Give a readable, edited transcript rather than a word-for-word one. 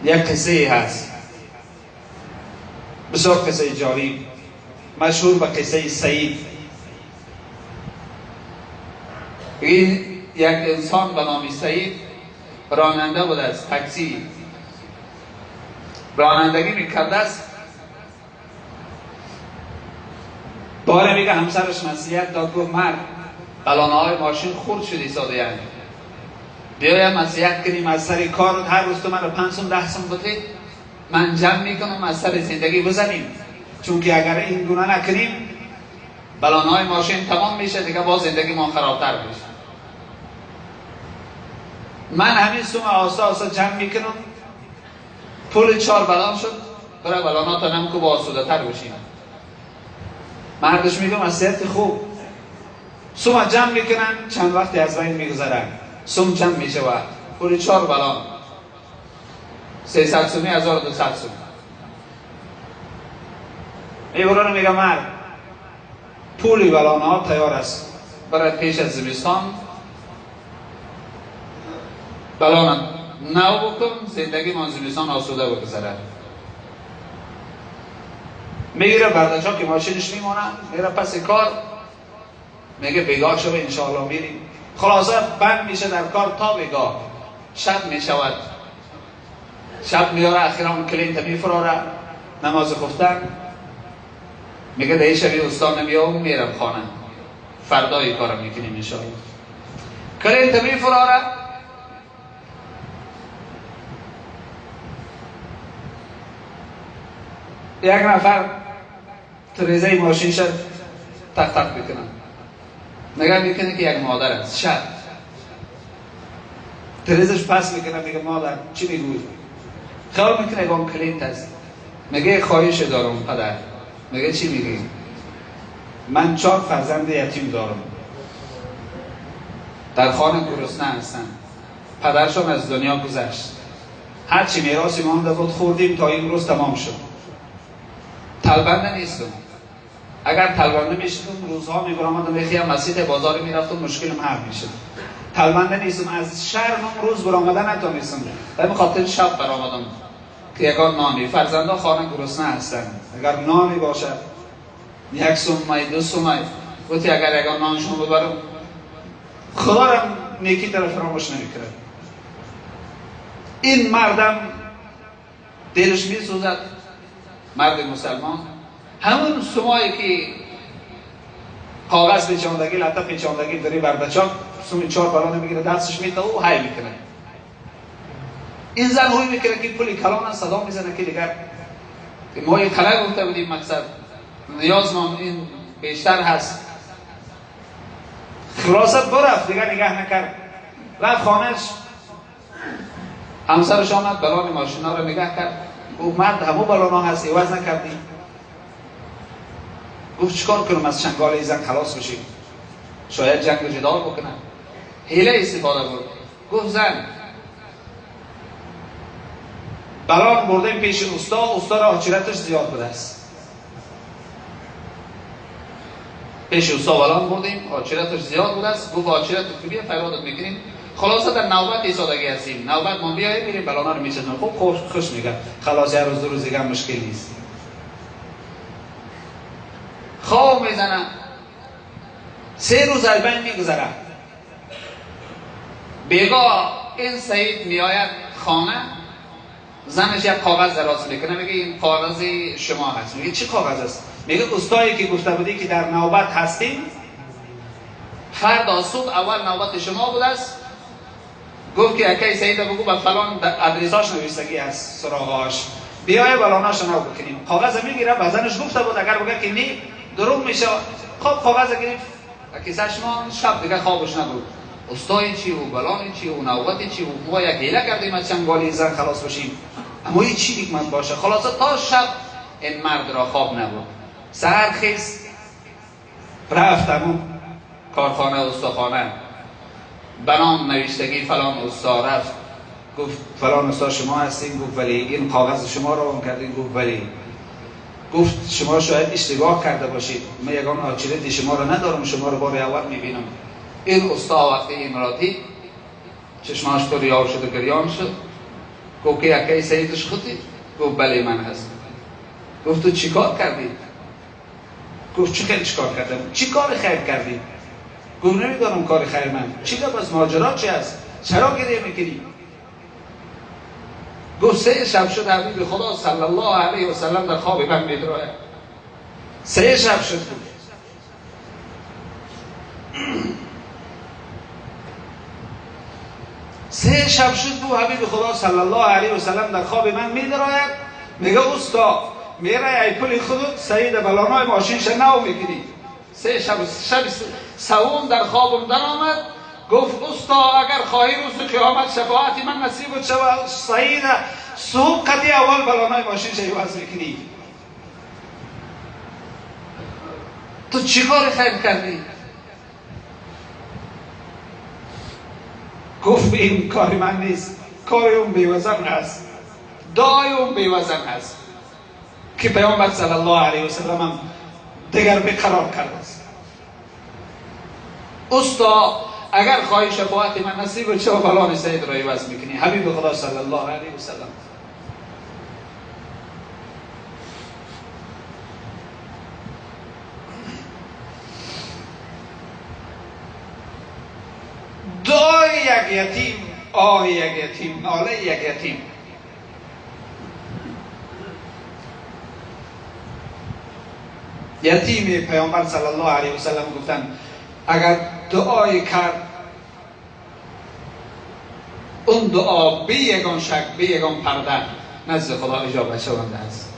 Як қиссае ҳаст, бисёр қиссаи ҷолиб, машҳур ба қиссаи Саид. Ин як инсон ба номи Саид ронанда будааст, такси ронандагӣ мекардааст. Боре мега ҳамсараш насиҳат дод, гуфт мард балонаҳои мошин хурд шуд истодаянд, биёям насиҳат кунем аз сари кор, ҳар рӯз ту маро 5 сум 10 сум бидеҳ, ман ҷамъ мекунам аз сари зиндагӣ бизанем, чунки агар ин гуна накунем балонаҳои мошин тамом мешавад, дигар боз зиндагии мо харобтар мешавад. Ман ҳамин сум оҳиста оҳиста ҷамъ мекунам, пули 4 балон шуд, бира балоната нам ку бо осудатар бошем. Мардаш мегӯям насиҳати хуб, сума ҷамъ мекунанд, чанд вақте аз байн мегузаранд, сум ҷамъ мешавад, пули 4 балон 300 суми 1200 сум. Мебаранд, мегӯям мард пули балонҳо тайёр аст, барои пеш аз зимистон балона нав букун, зиндагимон зимистон осуда бигузарад. Мегира бардача ки мошинش میمونه، میره پس کار، میگه بگاه شو انشاءالله میریم. خلاصه بند میشه در کار تا بگاه، شب میشود، شب میاره اخیرا اون کلینت میفراره نماز خفتن، میگه ده شبی استان نمیام میرم خانه، فردای کارم میکنیم انشاءالله. کلینت میفراره، یک نفر تریزه ماشین شد تق تق میکنه، نگاه میکنه که یک مادر است، شب تریزش پس میکنه، میگه مادر چی میگوی؟ خیال میکنه یکم کلینت است. میگه خواهش دارم پدر. میگه چی میگی؟ من 4 فرزند یتیم دارم، در خانه گرسنه هستن، پدرشان از دنیا گذشت، هرچی میراثی مانده بود خوردیم تا این روز تمام شد، تلبنده نیستم، اگر تلبنده میشدم روزها میبرآمدم یکی هم مسجد بازار میرفتم مشکلم حل میشد. تلبنده نیستم، از شرم روز برآمدن نتونستم، به خاطر شب برآمدم که یگان نانی، فرزندا خانه گرسنه هستند، اگر نانی باشد 1 سومای 2 سومای گفتی اگر یگان نانشون ببرم خدا را نیکی طرف فراموش نمیکرد. این مردم دلش میسوزد، مرد مسلمان همون سمایی که کاغذ پیچاندگی لطه پیچاندگی داری بردچاک سومی 4 بالانه میگیره دستش میده و های میکنه. این زن هوی میکنه که پولی کلان صدا میزنه که دیگر ما یک کلک گفته بودیم مقصد نیاز ما این بیشتر هست. خلاصت برفت دیگر نگه نکرد، رفت خانهش، همسرش آمد بلان ماشینا رو نگه کرد، گفت مرد همو بالانا هست عوض نکردی. گفت چیکار کنم از چنگال این زن خلاص بشیم، شاید جنگ و جدال بکنم. حیله استفاده بود، گفت زن بلان بردیم پیش استا، استا را آچرتش زیاد بوده است، پیش استا بلان بردیم آچرتش زیاد بوده است، گفت آچرت تو بیا فریادت میکنیم. خلاصه در نوبت ایستادگی هستیم، نوبت ما بیاییم میریم بلانا رو میچزیم. خوب خوش میگه خلاص یه روز 2 روز دیگه مشکل نیست. خواب میزنه، 3 روز از بین میگذره. بیگاه این سعید میآید خانه، زنش یک کاغذ دراز میکنه، میگه این کاغذ شما هست. میگه چی کاغذ است؟ میگه استایی که گفته بودی که در نوبت هستیم، فردا صبح اول نوبت شما بوده است. گفت که اکی سعید بگو به فلان ادرساش نوشتگی از سراغاش، بیای بالاناش نو بکنیم. کاغذ میگیره، به زنش گفته بود اگر بگه که نی دروغ میشه. خب کاغذ گرفت کیسه شما، شب دیگه خوابش نبود. استای چی و بلان چی و نوبت چی و ما یک حیله کردیم از چنگالی زن خلاص بشیم، اما این چی دیگه من باشه. خلاصه تا شب این مرد را خواب نبود. سحر خیز رفت همون کارخانه استاخانه، بنام نوشتگی فلان استا رفت، گفت فلان استا شما هستین؟ گفت ولی. این کاغذ شما رو هم کردین؟ گفت ولی. گفت شما شاید اشتباه کرده باشید، من یگان آچرت شما رو ندارم، شما رو بار اول میبینم. این استا وقتی این را دید چشماش پر یار شد و گریان شد. گفت که اکای سعیدش خودی؟ گفت بله من هستم. گفت تو چیکار کردی؟ گفت چی خیلی چیکار کردم؟ چی کار خیر کردی؟ گفت نمیدانم کار خیر من چی، بس ماجرا چی است؟ چرا گریه میکنی؟ گفت 3 شب شد حبیب خدا صلی الله علیه و سلم در خواب من میدراید. 3 شب شد. 3 شب شد بود حبیب خدا صلی الله علیه و سلم در خواب من میدراید. میگه استا میره ای پول خودت سعید بلانای ماشینش نو میکنی. 3 شب، شب سوم در خوابم در آمد. گفت استا اگر خواهی روز قیامت شفاعت من نصیب شود، سعید صبح قدی اول بلانای ماشینش عوض میکنی. تو چی کار خیر کردی؟ گفت این کار من نیست، کار اون بیوزن هست، دعای اون بیوزن هست که پیامبر صلی الله علیه و سلم هم دیگر بیقرار کرده است. استا اگر خواهی شفاعت من نصیب چه بلان سید را عوض میکنی. حبیب خدا صلی الله علیه و سلم. دعای یک یتیم، آه یک یتیم، ناله یک یتیم. یتیم پیامبر صلی الله علیه و سلم گفتن اگر دعای کرد اون دعا بی یگان شک، بی یگان پرده نزد خدا اجابت شونده است.